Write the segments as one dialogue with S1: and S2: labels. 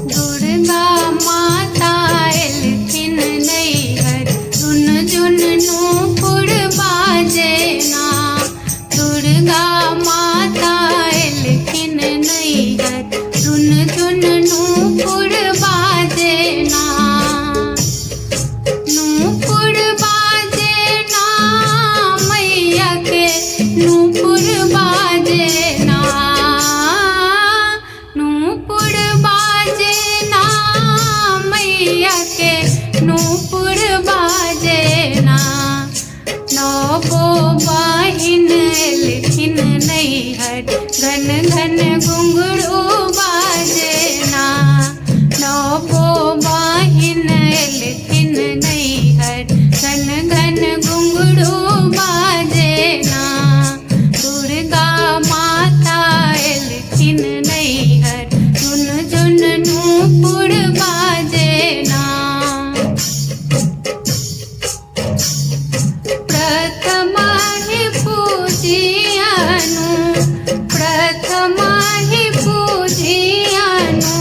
S1: दुर्गा माता एलखिन नैहर, झुन झुन नूपुर बाजे ना। दुर्गा माता एलखिन नैहर, झुन झुन नूपुर बाजे ना। नूपुर बाजे ना मैया के, नूपुर बाजे ना। नूपुर बाजे ना मैया के, नूपुर बाजे ना। नौबो बहिन एलखिन नैहर, घन घन घुंघरू बाजे ना। नौबो बहिन एलखिन नैहर, घन घन घुंघरू बाजे ना। दुर्गा माता एलखिन नैहर, झुन झुन नूपुर बाजे ना। प्रथमा ही पूजियानु, प्रथमा ही पूजियानु,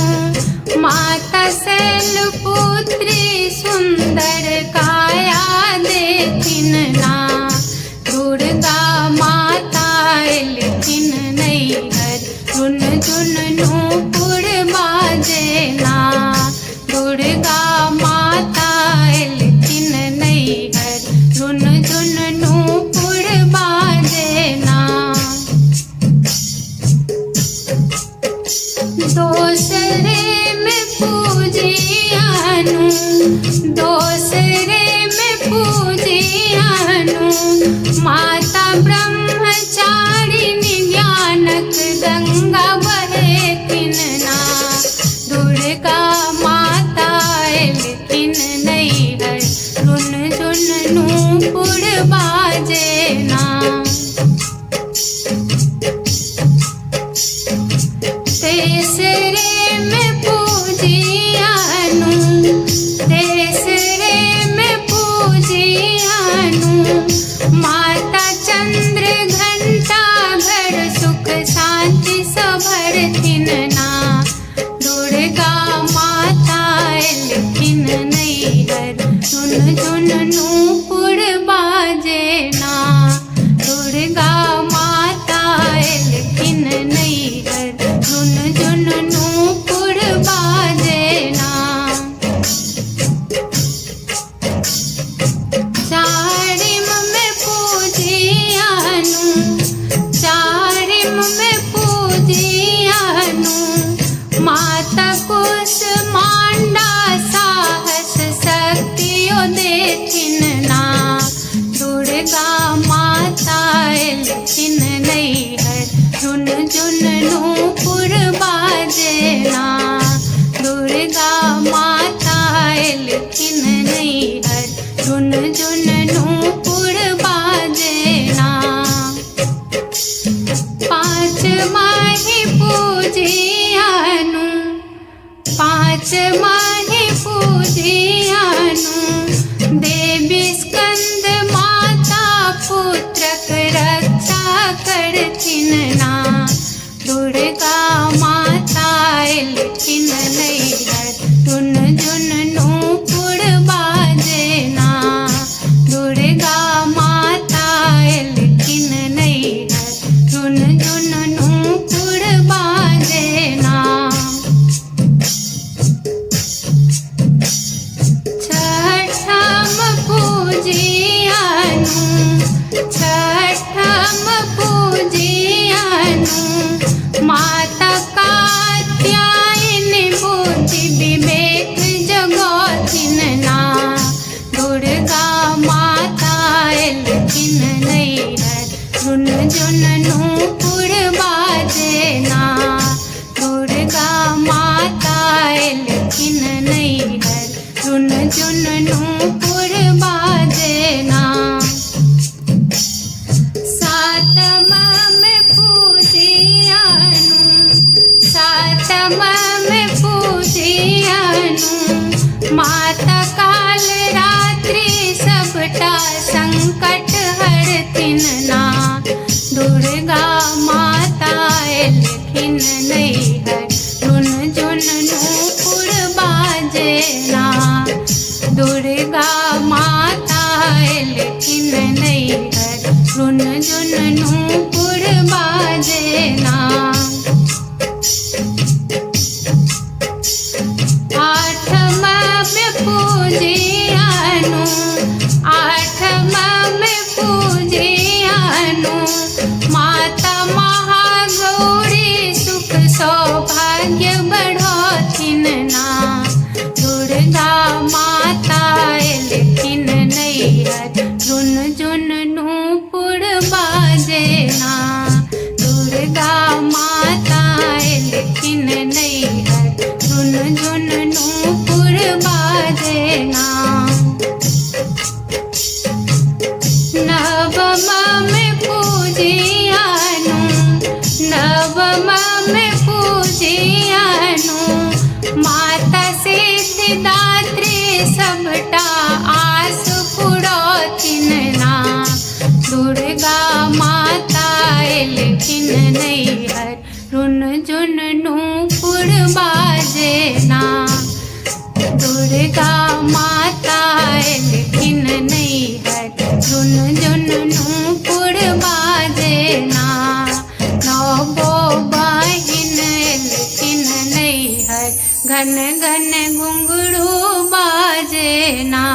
S1: माता शैलपुत्री सुंदर काया देथिन ना। दुर्गा माता एलखिन नैहर, झुन झुन नूपुर बाजे ना। दुर्गा माता एलखिन नैहर, झुन झुन नूपुर बाजे ना। दोसरे में पूजियानु, दोसरे में पूजियानु, माता ब्रह्मचारिणी ज्ञानक गंगा बहेथिन ना। दुर्गा माता एलखिन नैहर, झुन झुन नूपुर बाजे ना। तेसरे में पूजियानु, तेसरे में पूजियानु, माता चंद्र घंटा घर सुख शांति सभरथिन ना। दुर्गा माता एलखिन नैहर, झुन झुन नूपुर बाजे ना। दुर्गा माता एलखिन नैहर, झुन झुन नूपुर बाजे ना। चारिम में पूजियानु, चारिम में पूजियानु, माता कुष्मांडा साहस शक्तियों देथिन ना। दुर्गा माता एलखिन नैहर, झुन झुन नूपुर बाजे ना। दुर्गा माता एलखिन नैहर, झुन झुन नूपुर बाजे ना। पाँच माही पूजियानु, पाँच माही पूजियानु, देवी स्कंद माता पुत्रक रक्षा करथिन ना। दुर्गा माता एलखिन नैहर, झुन झुन नूपुर बाजे ना। दुर्गा माता एलखिन नैहर, झुन झुन नूपुर बाजे ना। छठम पूजियानु, छठम पूजियानु, माता कात्यायनी बुद्धि विवेक जगौथिन ना। दुर्गा माता एलखिन नैहर, झुन झुन नूपुर बाजे ना। दुर्गा माता एलखिन नैहर, झुन झुन नूपुर बाजे ना। सातम में पूजियानु, सातम में पूजियानु, माता काल रात्रि सबटा संकट हरथिन। सबटा आस पुरौथिन ना। दुर्गा माता एलखिन नैहर, रुन झुन नूपुर बाजे ना। दुर्गा माता एलखिन नैहर, रुन झुन नूपुर बाजे ना। नवो बहिन एलखिन नैहर, घन घन घुंघरू बाजे ना।